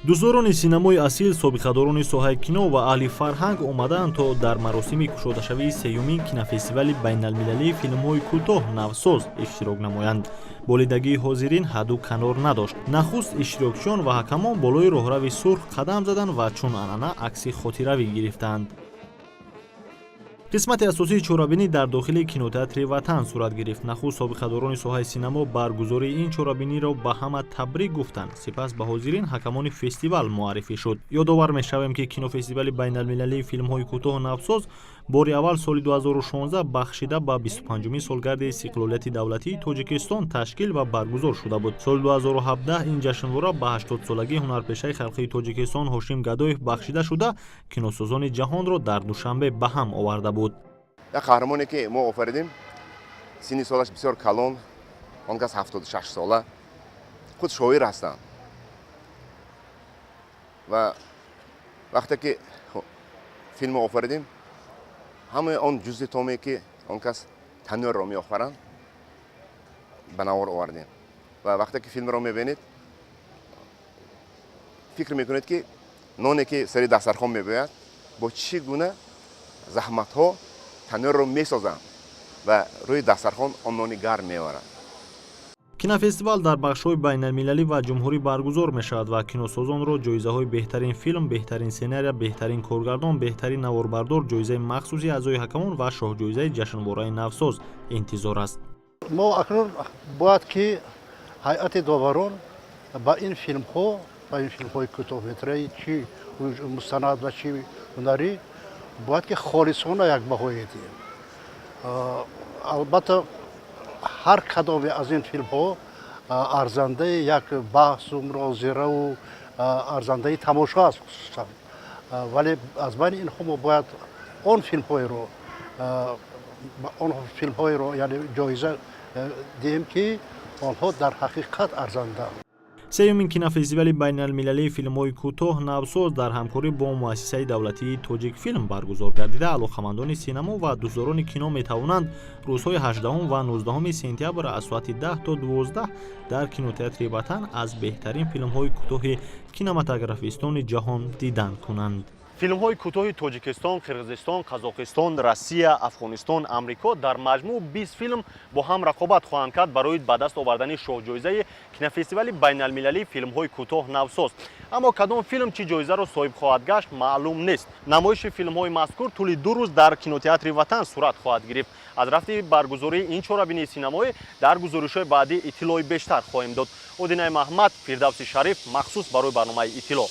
Дӯстдорони синамои асил, собиқадорони соҳаи кино ва аҳли фарҳанг омадаанд, то дар маросими кушодашавии сеюмин кинофестивали байналмилалии филмҳои кӯтоҳ «Навсоз» иштирок намоянд. Болидагии ҳозирин ҳадду канор надошт. Нахуст иштирокчиён ва ҳакамон болои роҳрави сурх қадам заданд ва чун анъана акси хотиравӣ гирифтанд. Қисмати асосии чорабинӣ дар дохили кинотеатри «Ватан» сурат гирифт. Нахуст собиқадорони соҳаи синамо баргузории ин чорабиниро ба ҳама табрик гуфтанд. Сипас ба ҳозирин ҳакамони фестивал муаррифӣ шуд. Ёдовар мешавем, ки кинофестивали байналмилалии филмҳои кӯтоҳу «Навсоз» бори аввал соли 2016 бахшида ба 25-умин солгарди истиқлолияти давлатии Тоҷикистон ташкил ва баргузор шуда буд. Соли 2017 ин ҷашнвора ба 80-солагии ҳунарпешаи халқии Тоҷикистон Ҳошим Гадоев бахшида шуда, киносозони ҷаҳонро дар Душанбе ба ҳам оварда буд. Як қаҳрамоне, ки мо офаридем, синни солаш бисёр калон, он кас 76 сола, худ шоир ҳастанд. Ва вақте ки филмро офаридем, ҳамаи он ҷузъи томе, ки он кас танӯрро меофаранд, ба навор овардем. Ва вақте ки филмро мебинед, фикр мекунед, ки ноне, ки сари дастархон мебояд, бо чӣ гуна заҳматҳо танӯрро месозанд ва рӯи дастархон он нони гарм меоваранд. Кинофестивал дар бахшҳои байналмилалӣ ва ҷумҳурӣ баргузор мешавад ва киносозонро ҷоизаҳои беҳтарин филм, беҳтарин сценария, беҳтарин коргардон, беҳтарин наворбардор, ҷоизаи махсуси аъзои ҳакамон ва шоҳҷоизаи ҷашнвораи «Навсоз» интизор аст. Мо акнун бояд ки ҳайати доварон ба ин филмҳо, ба ин филмҳои кӯтоҳметраи, чӣ мустанад ва чӣ ҳунарӣ, бояд ки холисона як баҳое диҳем. Албатта, ҳар кадоме аз ин филмҳо арзандаи як баҳсу мунозираву арзандаи тамошо аст хусусан, вале аз байни инҳо мо бояд он филмҳоеро, яъне, ҷоиза диҳем, ки онҳо дар ҳақиқат арзандаанд. Сеюмин кинофестивали байналмилалии филмҳои кӯтоҳ «Навсоз» дар ҳамкорӣ бо муассисаи давлатии «Тоҷикфилм» баргузор гардида, алоқамандони синамо ва дӯстдорони кино метавонанд рӯзҳои 18 ва 19 сентябр аз соати 10 то 12 дар кинотеатри «Ватан» аз беҳтарин филмҳои кӯтоҳи кинематографистони ҷаҳон дидан кунанд. Филмҳои кӯтоҳи Тоҷикистон, Қирғизистон, Қазоқистон, Россия, Афғонистон, Амрико, дар маҷмӯъ 20 филм бо ҳам рақобат хоҳанд кард барои ба даст овардани шоҳҷоизаи кинофестивали байналмилалии филмҳои кӯтоҳ «Навсоз». Аммо кадом филм чӣ ҷоизаро соҳиб хоҳад гашт, маълум нест. Намоиши филмҳои мазкур тӯли 2 рӯз дар кинотеатри «Ватан» сурат хоҳад гирифт. Аз рафти баргузории ин чорабинии синамоӣ дар гузоришҳои баъдӣ иттилои бештар хоҳем дод. Одинаи Маҳмад, Фирдавси Шариф, махсус барои барномаи «Иттилоъ».